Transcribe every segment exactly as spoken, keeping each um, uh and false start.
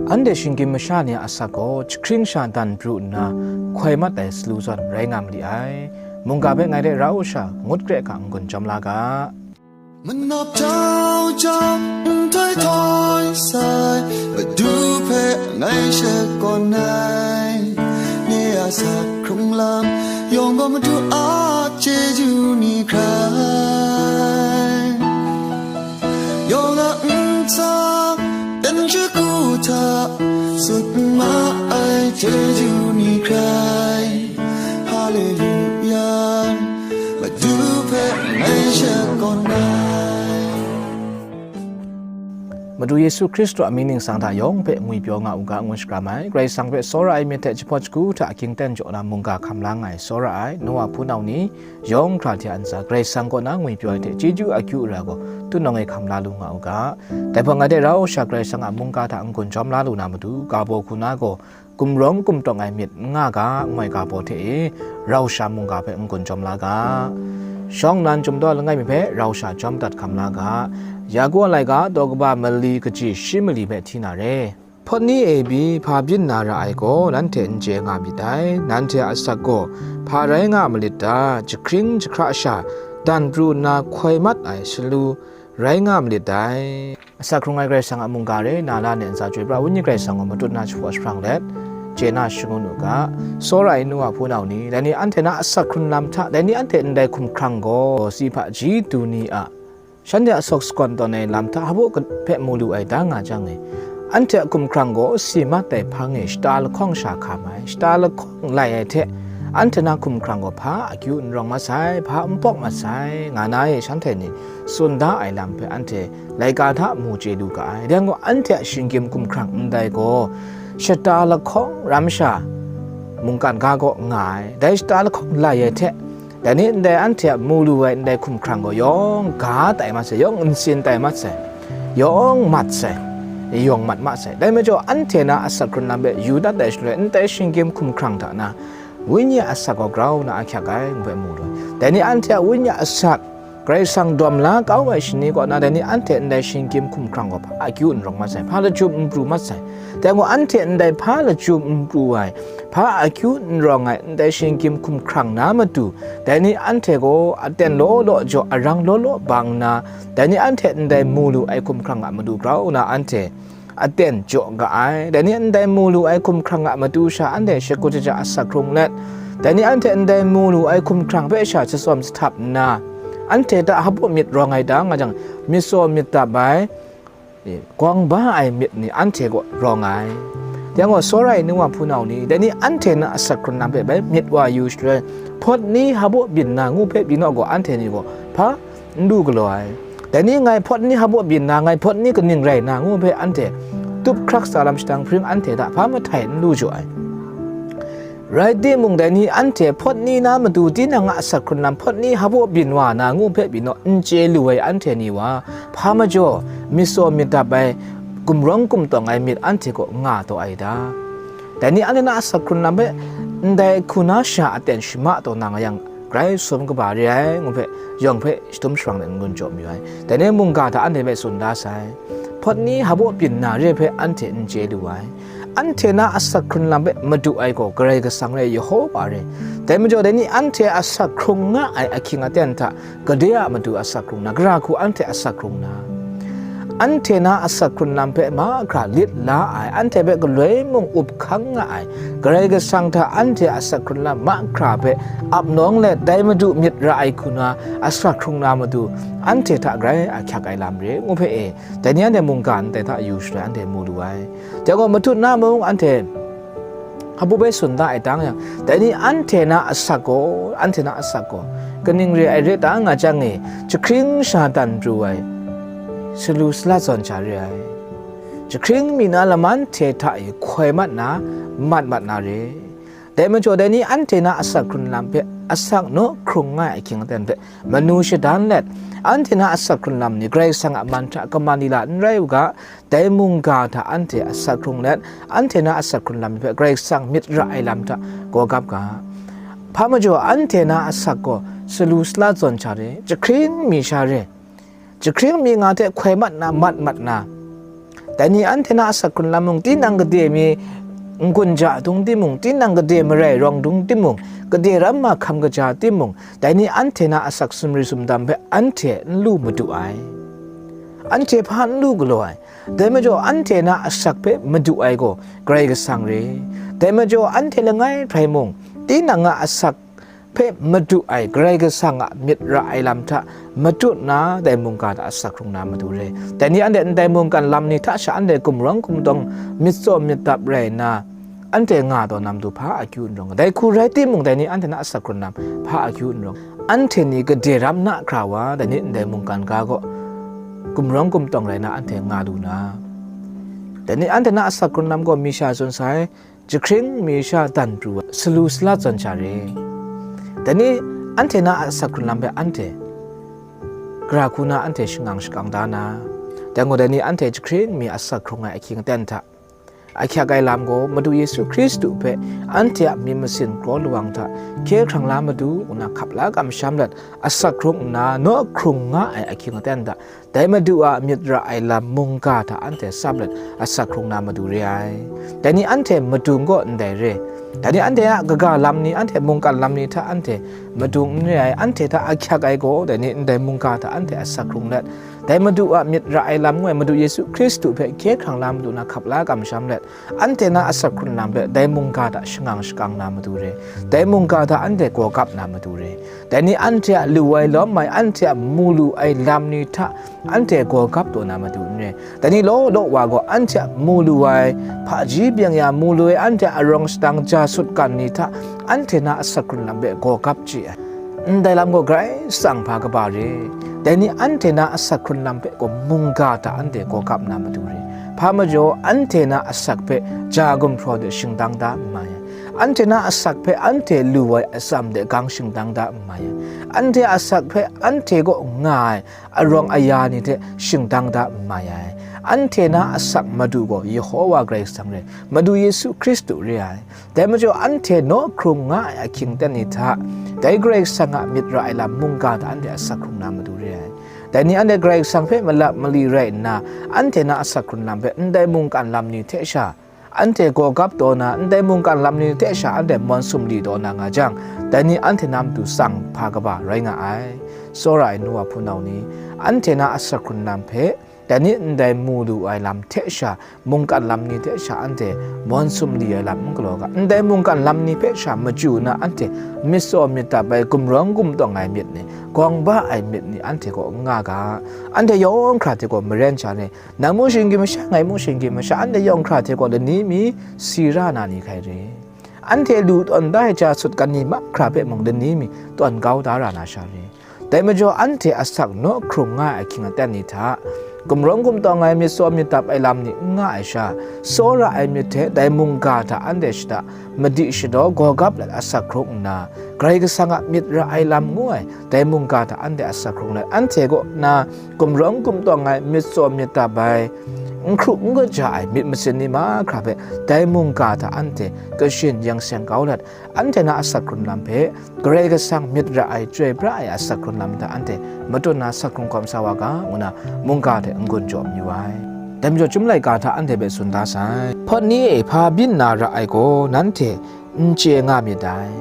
Anhte shinggyim masha ni a asak gaw jahkring sha dan pru nna, hkoi mat ai salu zawn rai nga ma li ai. Mungga hpe ngai hte rau sha ngut kre hkra n-gun jawm la ga. Manawp jau jau, nhtoi htoi sai, Madu hpe ngai shakawn ai. Ni a asak hkrung lam yawng gaw Madu a chyeju ni hkrai. Yawng a ntsa, dan shagu hta, sut ma ai chyeju ni hkrai. Haleluya, Madu hpe ngai shakawn ai. Madu Yesu Hkristu a mying ningsang hta yawng hpe ngwipyaw nga u ga, ngu shakram ai. Karai Kasang hpe tsawra ai myit hte jahpawt shagu hta ging ten jaw na mungga hkam la nga ai, tsawra ai, Noa hpunau ni, yawng hkra hte a ntsa Karai Kasang kaw na ngwipyaw ai hte chyeju akyu ara gaw, tunawng e hkam la lu nga u ga. Dai hpang, ngai hte rau sha Karai Kasang a mungga hta n-gun jawm la lu na matu, ga baw hku na gaw, gumrawng gumtawng ai myit n nga ga, n-goi ga baw hte e, rau sha mungga hpe n-gun jawm la ga. Shawng nnan chyum daw langai mi hpe rau sha jawm dat hkam la ga. Yaku a laika daw kaba mali kaji shi mali hpe hti na re. Hpawt ni e pyi hpa byin na ra ai gaw, nanhte n chye nga myit dai. Nanhte a asak gaw hpa rai nga malit ta? Jahkring jahkra sha dan pru nna hkoi mat ai salu rai nga malit dai. Asak hkrung ai Karai Kasang a mungga re, na la ne ntsa Chyoi Pra Wenyi Karai Kasang gaw matut na jahpaw jahprang let, chye na shangun u ga. Tsawra ai Noa hpunau ni, dai ni anhte na asak hkrun lam hta, dai ni anhte ndai hkumhkrang gaw, si hpaji du ni a shanhte a sawk sagawn tawn ai lam hta hpaw hpe mu lu ai da nga jang e, anhte a hkumhkrang gaw si mat ai hpang e shata lahkawng sha hkam ai, shata lahkawng lai ai hte, anhte na hkumhkrang gaw hpa akyu n rawng mat sai, hpa n pawk mat sai, nga na e shanhte ni tsun da ai lam hpe anhte laika hta mu chye lu ga ai. Rai yang gaw, anhte a shinggyim hkumhkrang ndai gaw, shata lahkawng ram sha mungkan ga kaw nga ai. Dai shata lahkawng lai ai hte, dai ni ndai anhte a mu lu ai ndai hkumhkrang gaw yawng ga tai mat sai, yawng ntsin tai mat sai, yawng mat sai, yawng mat ma sai. Dai majaw, anhte na asak hkrun lam hpe yu dat ai shaloi, ndai shinggyim hkumhkrang hta na Wenyi a asak gaw grau na ahkyak ai, ngu hpe mu lu ai. Dai ni anhte a wenyi a asak, Karai Kasang dawm la kau ai shani kaw na, dai ni anhte ndai shinggyim hkumhkrang gaw hpa akyu n rawng mat sai, hpa lachyum n pru mat sai. Dai gaw, anhte ndai hpa lachyum n pru ai, hpa akyu n rawng ai ndai shinggyim hkumhkrang na matu, dai ni anhte gaw aten law law jaw, arang law law bang nna, dai ni anhte ndai mu lu ai hkumhkrang a matu grau na anhte aten jaw ga ai. Dai ni ndai mu lu ai hkumhkrang a matu sha anhte shakut shaja asak hkrung let, dai ni anhte ndai mu lu ai hkumhkrang hpe sha shatsawm shahtap nna, anhte hta hpaw myit rawng ai da nga jang, myit tsaw myit dap ai, e, gawng ba ai myit ni anhte kaw rawng ai. Yang gaw, tsawra ai Noa hpunau ni, dai ni anhte na asak hkrun lam hpe bai myit wa yu shaloi, hpawt ni hpaw byin na ngu hpe byin naw gaw, anhte ni gaw hpa n lu galaw ai. Dai ni ngai hpawt ni hpaw byin na, ngai hpawt ni kaning rai na ngu hpe anhte tup hkrak sa lam shadang hpring anhte hta hpa mahtai n lu jaw ai. Rai timung, dai ni anhte hpawt ni na matu tinang a asak hkrun lam hpawt ni hpaw byin wa na ngu hpe byin naw n chye lu ai anhte ni wa, hpa majaw myit tsaw myit dap ai, gumrawng gumtawng ai myit anhte kaw nga taw ai da? Dai ni anhte na asak hkrun lam hpe ndai hku na sha aten shama taw na nga yang, grai sum kaba re ai, ngu hpe yawng hpe shadum sharang let n-gun jaw mayu ai. Dai ni mungga hta anhte hpe tsun da sai. Hpawt ni hpaw byin na re hpe anhte n chye lu ai. Anhte na asak hkrun lam hpe madu ai gaw Karai Kasang re, Yehova re. Dai majaw, dai ni anhte asak hkrung nga ai ahkying aten hta, gade a matu asak hkrung na, gara hku anhte asak hkrung na, anhte na asak hkrun lam hpe mahkra lit la ai, anhte hpe galoi mung up hkang nga ai, Karai Kasang hta anhte asak hkrun lam mahkra hpe ap nawng let, dai Madu myit ra ai hku na asak hkrung na matu, anhte hta grai ahkyak ai lam re, ngu hpe e, dai ni anhte mungga ndai hta yu shaloi anhte mu lu ai. Dai gaw, matut na mung anhte hpaw bai tsun da ai tang yang, dai ni anhte na asak gaw, anhte na asak gaw, kaning re ai re ta nga jang e, jahkring sha dan pru ai, salu sala zawn sha re ai, jahkring mi na laman hte hta e hkoi mat na, mat mat na re. Dai majaw, dai ni anhte na asak hkrun lam hpe asak naw hkrung nga ai ahkying aten hpe manu shadan let, anhte na asak hkrun lam ni Karai Kasang a man hta kaman lila n rai u ga, dai mungga hta anhte asak hkrung let, anhte na asak hkrun lam ni hpe Karai Kasang myit ra ai lam hta gawgap ga. Hpa majaw, anhte na asak gaw salu sala zawn sha re, jahkring mi sha re, jahkring mi nga hte hkoi mat na, mat mat na, Dai ni anhte na asak hkrun lam mung, tinang gade mi n-gun ja dung timung, tinang gade marai rawng dung timung, gade ram mahkam kaja timung, dai ni anhte na asak sumri sumdam hpe anhte n lu madu ai. Anhte hpa n lu galaw ai. Dai majaw anhte na asak hpe madu ai gaw Karai Kasang re. Dai majaw anhte langai hprai mung, tinang a asak hpe madu ai Karai Kasang a myit ra ai lam hta matut nna, dai mungga hta asak hkrung na madu re. Dai ni anhte ndai mungkan lam ni hta sha anhte gumrawng gumtawng, myit tsaw myit dap rai nna, anhte nga taw na matu hpa akyu n rawng, dai hku rai timung, dai ni anhte na asak hkrun lam hpa akyu n rawng, anhte ni gade ram na hkra wa, dai ni ndai mungkan ga gaw gumrawng gumtawng rai na anhte nga lu na, dai ni anhte na asak hkrun lam gaw mi sha tsun sai, jahkring mi sha dan pru ai salu salat zawn sha re. Dai ni anhte na asak hkrun lam hpe anhte gara hku na anhte shangang shakang da na, dai gaw dai ni anhte jahkring mi asak hkrung ai ahkying aten hta, ahkyak ai lam gaw Madu Yesu Hkristu hpe anhte a myit masin kraw lawang hta hkye hkrang la madu nna hkap la kamsham let asak hkrung nna naw hkrung nga ai ahkying aten hta, dai Madu a myit ra ai lam mungga hta anhte tsap let asak hkrung na madu re ai. Dai ni anhte madung gaw ndai re. Dai ni anhte a kaga lam ni, anhte mungkan lam ni hta anhte madung n re ai, anhte hta ahkyak ai gaw, dai ni ndai mungga hta anhte asak hkrung let, dai Madu a myit ra ai lam ngu ai Madu Yesu Hkristu hpe hkye hkrang la madu na hkap la kamsham let, anhte na asak hkrun lam hpe dai mungga hta shangang shakang na madu re, dai mungga hta anhte gawgap na madu re. Dai ni anhte a lu ai lawm ai, anhte a mu lu ai lam ni hta anhte gawgap taw na madu n re. Dai ni law law wa gaw anhte a mu lu ai, hpaji byeng ya mu lu ai, anhte a arawng shadang ja sut kan ni hta anhte na asak hkrun lam hpe gawgap chye ai. Ndai lam gaw Karai Kasang hpa kaba re. Dai ni anhte na asak hkrun lam hpe gaw mungga hta anhte gawgap na madu re. Hpa majaw, anhte na asak hpe ja gumhpraw de shingdang da n mai ai. Anhte na asak hpe anhte lu ai atsam de gang shingdang da n mai ai. Anhte asak hpe anhte kaw nga ai arawng aya ni hte shingdang da n mai ai. Anhte na asak madu gaw Yehowa Karai Kasang re, Madu Yesu Hkristu re ai. Dai majaw, anhte naw hkrung nga ai ahkying aten ni hta, dai Karai Kasang a myit ra ai lam mungga hta anhte asak hkrung na madu re ai. Dai ni anhte Karai Kasang hpe malap mali rai nna, anhte na asak hkrun lam hpe ndai mungkan lam ni hte sha anhte gawgap taw na, ndai mungkan lam ni hte sha anhte mawn sumli taw na nga jang, dai ni anhte na matu tsang hpa kaba rai nga ai. Tsawra ai nu wa hpunau ni, anhte na asak hkrun lam hpe, dai ni ndai mu lu ai lam hte sha, mungkan lam ni hte sha anhte mawn sumli ai lam n galaw ga. Ndai mungkan lam ni hpe sha machyu na anhte myit tsaw myit dap ai, gumrawng gumtawng ai myit ni, gawng ba ai myit ni anhte kaw n nga ga. Anhte yawng hkra hte gaw maren sha ni, nang mung shinggyim masha, ngai mung shinggyim masha, anhte yawng hkra hte gaw lani mi si ra na ni hkai re. Anhte lu tawn da ai ja sut kan ni mahkra hpe mung lani mi tawn kau da ra na sha re. Dai majaw, anhte asak naw hkrung nga ai ahkying aten ni hta, gumrawng gumtawng ai, myit tsaw myit dap ai lam ni n nga ai sha, tsawra ai myit hte dai mungga hta anhte shada madi shadaw gawgap let asak hkrung nna, Karai Kasang a myit ra ai lam ngu ai dai mungga hta anhte asak hkrung let, anhte kaw na gumrawng gumtawng ai, myit tsaw myit dap ai, n hkru n kaja ai myit masin ni mahkra hpe dai mungga hta anhte kashin yang seng kau let, anhte na asak hkrun lam hpe Karai Kasang myit ra ai, chyoi pra ai asak hkrun lam hta anhte matut na asak hkrung hkawm sa wa ga, ngu na mungga hte n-gun jaw mayu ai. Dai majaw, Chyum laika hta anhte hpe tsun da sai. Hpawt ni e hpa byin na ra ai gaw, nanhte n chye nga myit dai.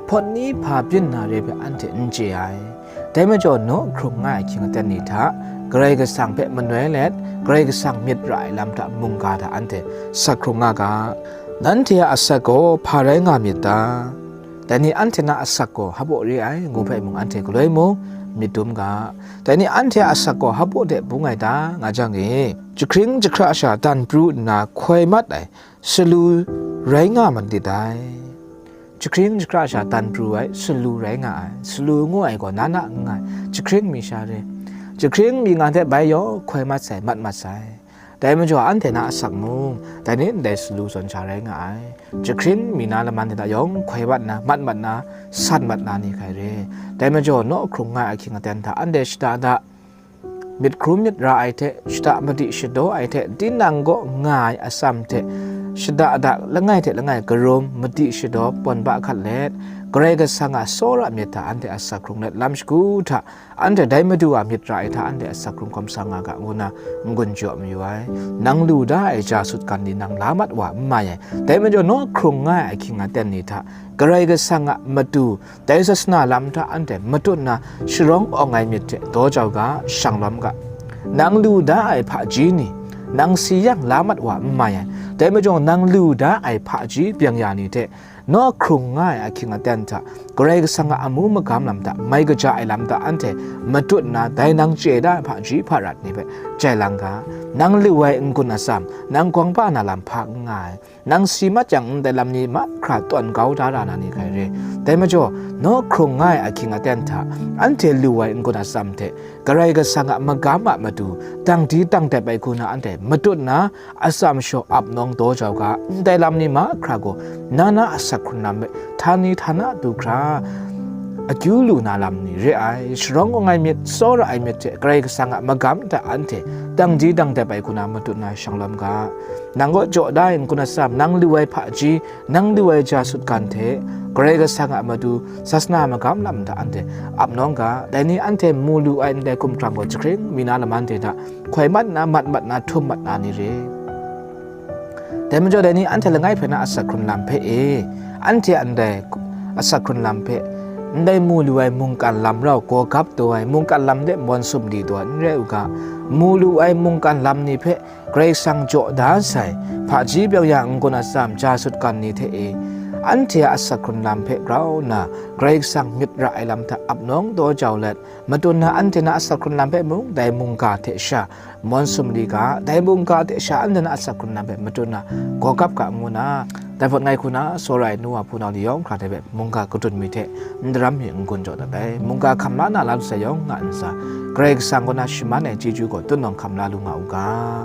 Hpawt ni hpa byin na re hpe anhte n chye ai. Dai majaw, naw hkrung nga ai ahkying aten ni hta, Karai Kasang hpe manoi let, Karai Kasang myit ra ai lam hta mungga hta anhte sak hkrung nga ga. Nanhte a asak gaw hpa rai nga myit ta? Dai ni anhte na asak gaw hpabaw re ai, ngu hpe mung anhte galoi mung myit dum ga. Dai ni anhte a asak gaw hpabaw de bung ai ta, nga jang e, jahkring jahkra sha dan pru nna hkoi mat ai salu rai nga ma lit dai. Jahkring jahkra sha dan pru ai salu rai nga ai. Salu ngu ai gaw na na n nga ai, jahkring mi sha re. Jahkring mi nga hte bai yawng hkoi mat sai, mat mat sai. Dai majaw, anhte na asak mung, dai ni ndai salu zawn sha rai nga ai. Jahkring mi na laman hte na yawng hkoi mat na, mat mat na, san mat na ni hkai re. Dai majaw, naw hkrung nga ai ahkying aten hta anhte shada da, myit hkrum myit ra ai hte, shada madi shadaw ai hte, tinang kaw nga ai atsam hte, shada da langai hte langai karum, madi shadaw, pawn ba hkat let, Karai Kasang a tsawra myit hta anhte asak hkrung let lam shagu hta, anhte dai Madu a myit ra ai hta anhte asak hkrung hkawm sa nga ga, ngu nna n-gun jaw mayu ai. Nang lu da ai ja sutgan ni nang la mat wa n mai ai. Dai majaw, naw hkrung nga ai ahkying aten ni hta, Karai Kasang a matu, dai sasana lam hta anhte matut nna sharawng awng ai myit hte daw jau ga, shang lawm ga. Nang lu da ai hpaji ni, nang si yang la mat wa n mai ai. Dai majaw, nang lu da ai hpaji byeng ya ni hte, naw hkrung nga ai ahkying aten hta, Karai Kasang a amu magam lam hta, mai kaja ai lam hta anhte matut nna, dai nang chye da ai hpaji hparat ni hpe jai lang ga. Nang lu ai n-gun atsam, nang gawng pa na lam hpa n nga ai. Nang si mat yang, ndai lam ni mahkra tawn kau da ra na ni hkai re. Dai majaw, naw hkrung nga ai ahkying aten hta, anhte lu ai n-gun atsam hte, Karai Kasang a magam a matu, dang di dang dep ai hku na anhte matut nna, atsam shaw ap nawng daw jau ga, ndai lam ni mahkra gaw, na na asak hkrun lam hpe, htani htana du hkra, akyu lu na lam ni re ai. Sharawng awng ai myit, tsawra ai myit hte, Karai Kasang a magam hta anhte, dang di dang dep ai hku na matut nna shang lawm ga. Nang kaw jaw da ai n-gun atsam, nang lu ai hpaji, nang lu ai ja sutgan hte, Karai Kasang a matu, sasana magam lam hta anhte ap nawng ga. Dai ni anhte mu lu ai ndai hkumhkrang gaw jahkring mi na laman hte hta hkoi mat nna, mat mat nna, htum mat na ni re. Dai majaw, dai ni anhte langai hpe na asak hkrun lam hpe e, anhte a ndai asak hkrun lam hpe, ndai mu lu ai mungkan lam rau gaw gap taw ai, mungkan lam de mawn sumri taw ai n rai u ga, mu lu ai mungkan lam ni hpe Karai Kasang jaw da sai, hpaji byeng ya n-gun atsam, ja sutgan ni hte e, anhte a asak hkrun lam hpe grau nna, Karai Kasang myit ra ai lam hta ap nawng daw jau let, matut nna anhte na asak hkrun lam hpe mung, dai mungga hte sha mawn sumri ga, dai mungga hte sha anhte na asak hkrun lam hpe matut nna gaw gap ga, ngu nna, dai hpawt ngai hku na, tsawra ai nu wa hpunau ni yawng hkra hte hpe mungga kadun mi hte n daram mi n-gun jaw dat ai. Mungga hkam la na la lu sai yawng nga ntsa, Karai Kasang kaw na shaman ai chyeju gaw tutnawng hkam la lu nga u ga.